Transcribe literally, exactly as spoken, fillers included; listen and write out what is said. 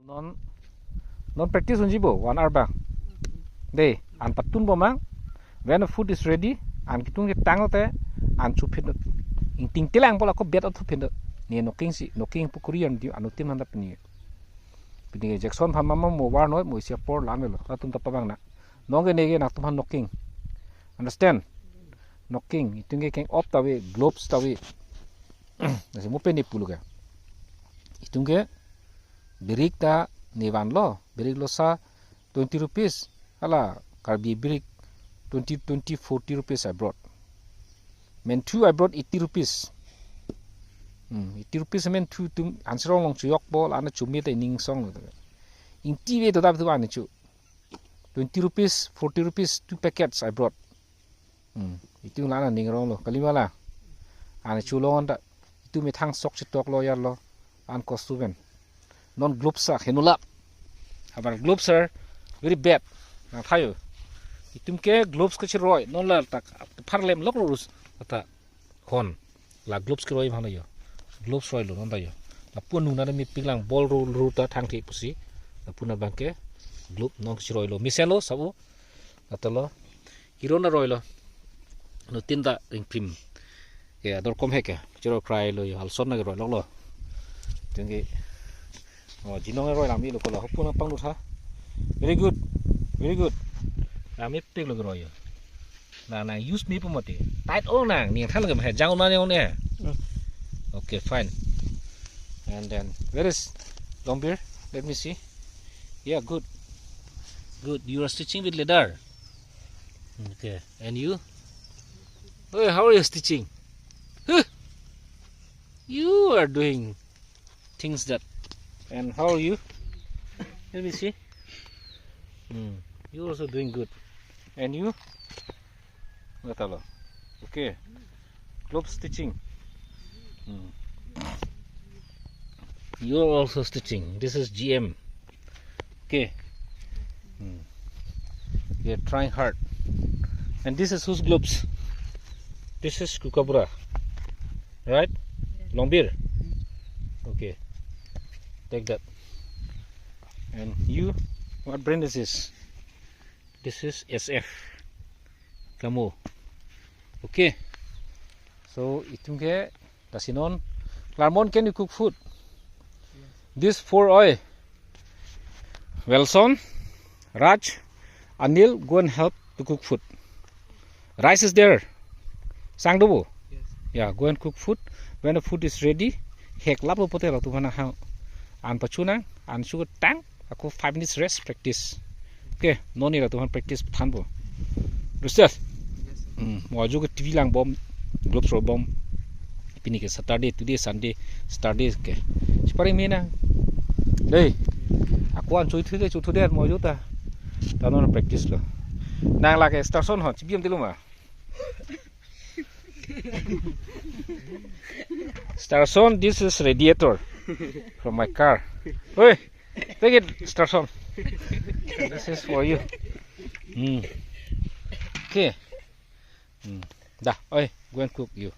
Non, non practice unji bo, one hour bang. Dei, an patunbom nang. When the food is ready, an kitung ketang te, an chuphin. Ingting telang bola ko bet athuphin. Ne knocking si, knocking pukuri an di anu tim handa pini. Pini Jackson phan mama mo warnoi, mo isi apor lan velo. Latum ta pabang nang. Nonke neke nangtum aphan knocking. Understand? Knocking. Itum ke keng op ta ave, gloves ta ave. Nasi mo pen ne pulo ke. Itum ke birik ta ne vanlo, birik lo sa twenty rupees. Hala Karbi birik twenty, twenty, forty rupees I brought. Men thu I brought eighty rupees. Hmm, eighty rupees men thu itum ansirong long chuyok bol, ana chumi te ning song. Ingti ve to dap tu ani chu. Twenty rupees, forty rupees, two packets I brought. Hmm. Itum la na ning rong lo. Kalima la. Ani chu long anta. Itum methang sok chitok lo yar lo. An cost to ben. Non gloves a henulap. Our gloves are very bad. Nang thayo. Itum ke gloves ke chiroi. Non la tak. Pharlem lok rus. Ata. Hon. La gloves keroi bhang yo. Gloves roi lo non ta yo. Lapu nung nana mepik lang bol ru ru ta thang thek pusi. Lapu na bang ke glove non chiroi lo. Mesen lo sabu. Ata lo. Kiro na roi lo. No tin ta ring prim. Ke ador kom he ke. Chiro krai lo yo. Alson na roi lok lo. Tinggi. Oh, jinong roi lam ilo ko lo. Hopu na pang lut ha. Very good. Very good. Lam mepik lo roi yo. Na, na use me pumati. Tight ong nang, ni than ke ma jang ma ne ong ne. Mm. Okay, fine. And then, where is Longbir? Let me see. Yeah, good. Good. You are stitching with leather. Okay. And you? Hey, how are you stitching? Huh? You are doing things that. And how are you? Let me see. Hmm. You also doing good. And you? Natalo. Okay. Gloves stitching. Hmm. You are also stitching. This is G M. Okay. Hmm. We are trying hard. And this is whose gloves? This is Kukabura. Right? Longbir? Okay. Take that. And you, what brand is this? This is S F. Kamo. Okay. So, itum ke, lasi non. Clarmont, can you cook food? This four oi. Wilson, Raj, Anil, go and help to cook food. Rice is there. Sang do bo? Yes. Yeah, go and cook food. When the food is ready, hek lap lo pote latum aphan hang. An pachu nang, an chu tang, ako five minutes rest, practice. Okay, non ni latum aphan practice than bo. Understand? Yes, sir. Hmm, mo ajo ke T V langbom, gloves roi bom. Pini ke Saturday, today Sunday, Saturday ke. Chipari me nang. Dei. Ako an chu thu ke chu thu de mo ajo ta. Ta non practice lo. Nang lake Starson ho, chibiam dilo ma. Starson, this is radiator from my car. Hey, take it, Starson. This is for you. Hmm. Okay. Hmm. Da, oi, go and cook you.